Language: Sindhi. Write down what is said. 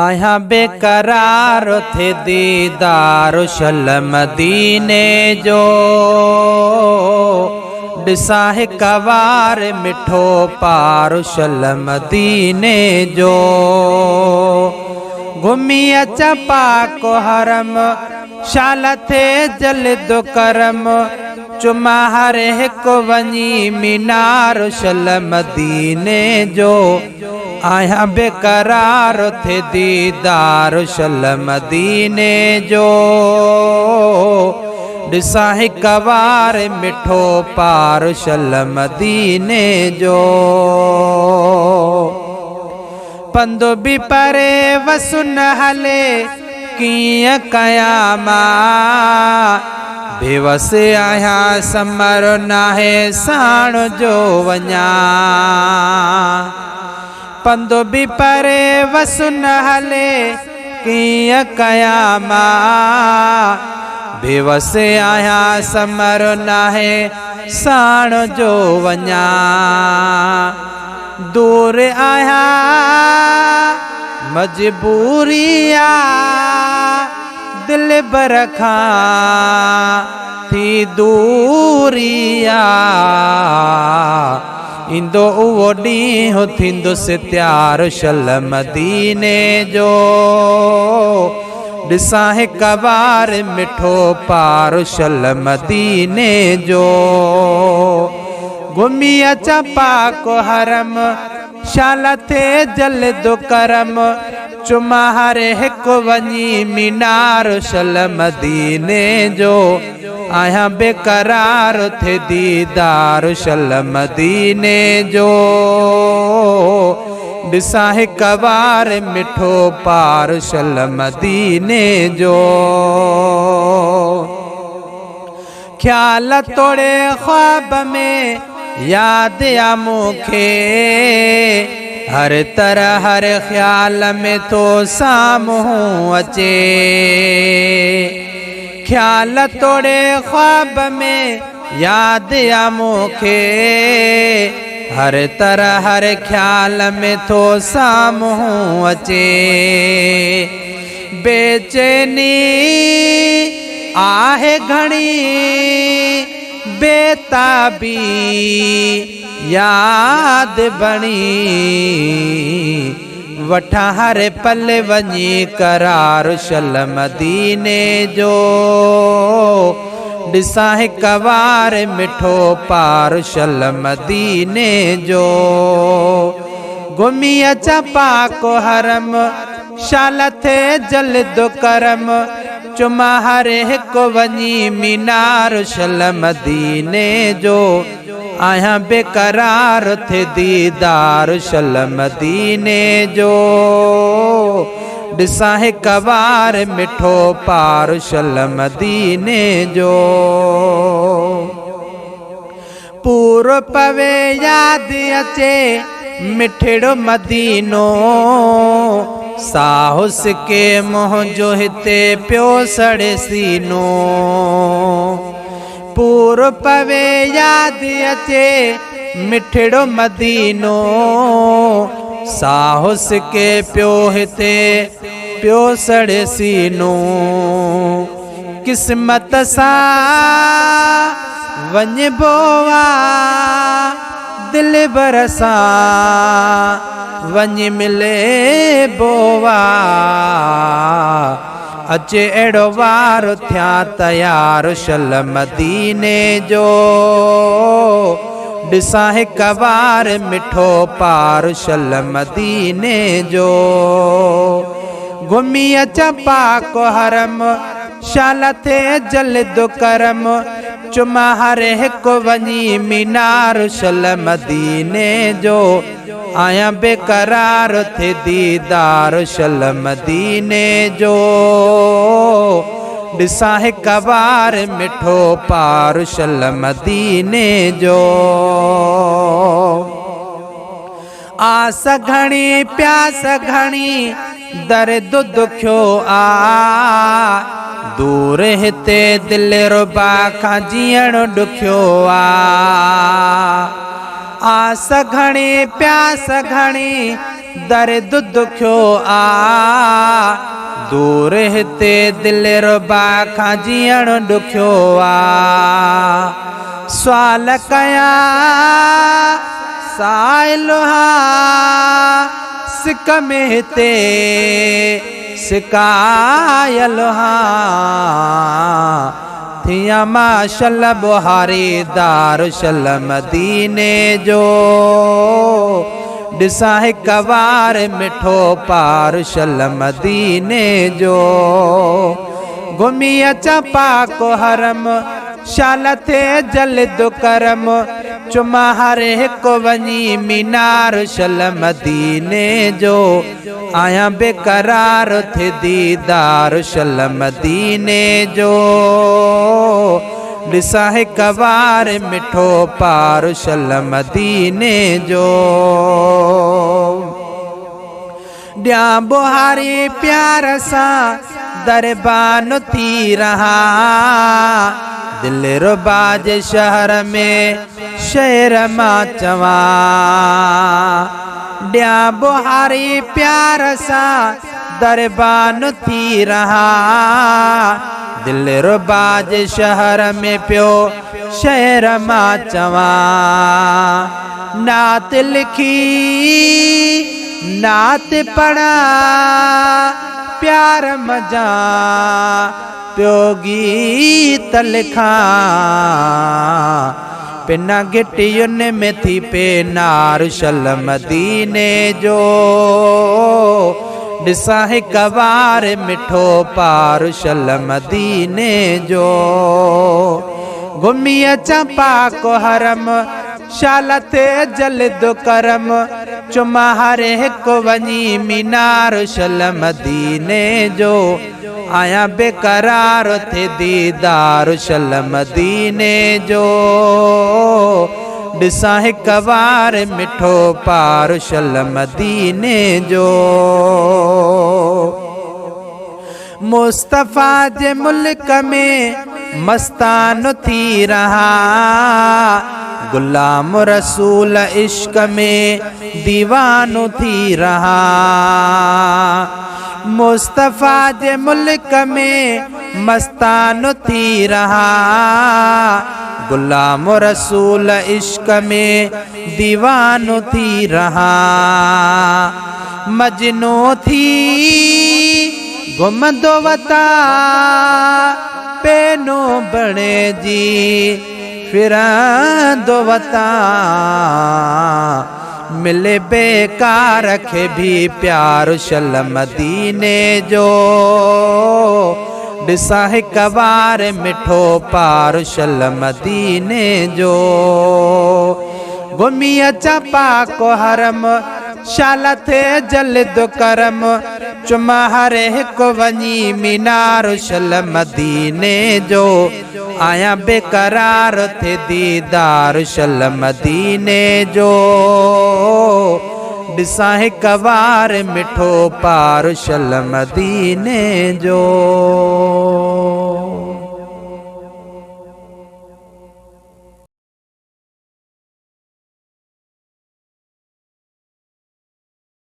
آهيان بيقرار ٿي ديدار شل مديني جو ڏسان هڪ وار مٺو پار شل مديني جو گهمي اچان پاڪ حرم شال ٿئي جلد ڪرم چمان هر هڪ وڃي مينار شل مديني جو آهيان بيقرار ٿي ديدار شل مديني جو ڏسان هڪ وار مٺو پار شل مديني جو پنڌ به پري وس نه هلي ڪيئن ڪيان مان بيوس آهيان ثمر ناهي ساڻ جو وڃان پنڌ به پري وس نه هلي ڪيئن ڪيان مان بيوس آهيان ثمر ناهي ساڻ جو وڃان دور آهيان مجبوري آ دلبر کان ٿي دوري آ ايندو اهو ڏينهن ٿيندس تيار شل مديني جو ڏسان هڪ وار مٺو پار شل مديني جو گهمي اچان پاڪ حرم، شال ٿئي جلد ڪرم، چمان هر هڪ وڃي مينار شل مديني جو، آهيان بيقرار ٿئي ديدار شل مديني جو، ڏسان هڪ وار مٺو پار شل مديني جو. خيال توڙي خواب ۾ ياد آ مون کي هر طرح هر خيال ۾ ٿو سامهون اچي خيال توڙي خواب ۾ ياد آ مون کي هر طرح هر خيال ۾ ٿو سامهون اچي بيچيني آهي گهڻي بيتابي ياد بڻي وٺان هر پل وڃي قرار شل مديني جو ڏسان هڪ وار مٺو پار شل مديني جو گهمي اچان پاڪ حرم شال ٿئي جلد ڪرم، چمان هر هڪ وڃي مينار شل مديني جو، آهيان بيقرار ٿئي ديدار شل مديني جو، ڏسان هڪ وار مٺو پار شل مديني جو. پور پوي ياد اچي مٺڙو مدينو ساهه سڪي منهنجو هتي پيو سڙي سينو پور پوي ياد اچي مٺڙو مدينو ساهه سڪي پيو هتي پيو سڙي سينو قسمت سان وڃبو آ دلبر سان وڃي ملبو آ اچي اهڙو وار ٿيان تيار شل مديني جو ڏسان هڪ وار مٺو پار شل مديني جو گهمي اچان پاڪ حرم، شال ٿئي جلد ڪرم، چمان هر هڪ وڃي مينار شل مديني جو، آهيان بيقرار ٿئي ديدار شل مديني جو، ڏسان هڪ وار مٺو پار شل مديني جو. آس گهڻي پياس گهڻي درد دکيو آ دور هتي دلربا کان جيئڻ ڏکيو آ آس گهڻي پياس گهڻي درد دکيو آ. دور هتي دلربا کان جيئڻ ڏکيو آ. سوال ڪيان سائل ها سڪ ۾ هتي سڪايل ها. ٿيان مان شل ٻهاري دار شل مديني جو. ڏسان هڪ وار مٺو پار شل مديني جو. گهمي اچان پاڪ حرم شال ٿئي جلد ڪرم. چمان هر هڪ وڃي مينار شل مديني جو. آهيان بيقرار ٿئي ديدار شل مديني جو. ڏسان هڪ وار مٺو پار شل مديني جو. ڏيان ٻوهاري پيار سان دربان ٿي رهان. دلربا جي شهر ۾ شعر مان چوان. ڏيان ٻوهاري پيار سان دربان ٿي رهان. دلربا جي شهر ۾ پيو شعر مان چوان. نعت لکي نعت پڙهان پيار منجهان پيو گيت لکان. پنا گهٽين ۾ ٿي پي نار شل مديني جو. ڏسان هڪ وار مٺو پار شل مديني جو. گهمي اچان پاڪ حرم شال ٿئي جلد ڪرم. چمان هر هڪ وڃي مينار شل مديني جو. آهيان بيقرار ٿئي ديدار شل مديني جو. ڏسان هڪ وار مٺو پار شل مديني جو. مصطفيٰ جي ملڪ ۾ مستان ٿي رهان. غلام رسول عشق ۾ ديوانو ٿي رهان. مصطفيٰ جي ملڪ ۾ مستان ٿي رهان. غلام رسول عشق ۾ ديوانو ٿي رهان. مجنون ٿي گهمندو وتان پينو بڻجي ڦرندو وتان. ملي بيڪار کي ڀي پيار شل مديني جو. ڏسان هڪ وار مٺو پار شل مديني جو. گهمي اچان پاڪ حرم شال ٿئي جلد ڪرم. چمان هر هڪ وڃي مينار شل مديني جو. آهيان بيقرار ٿئي ديدار شل مديني جو. ڏسان هڪ وار مٺو پار شل مديني جو.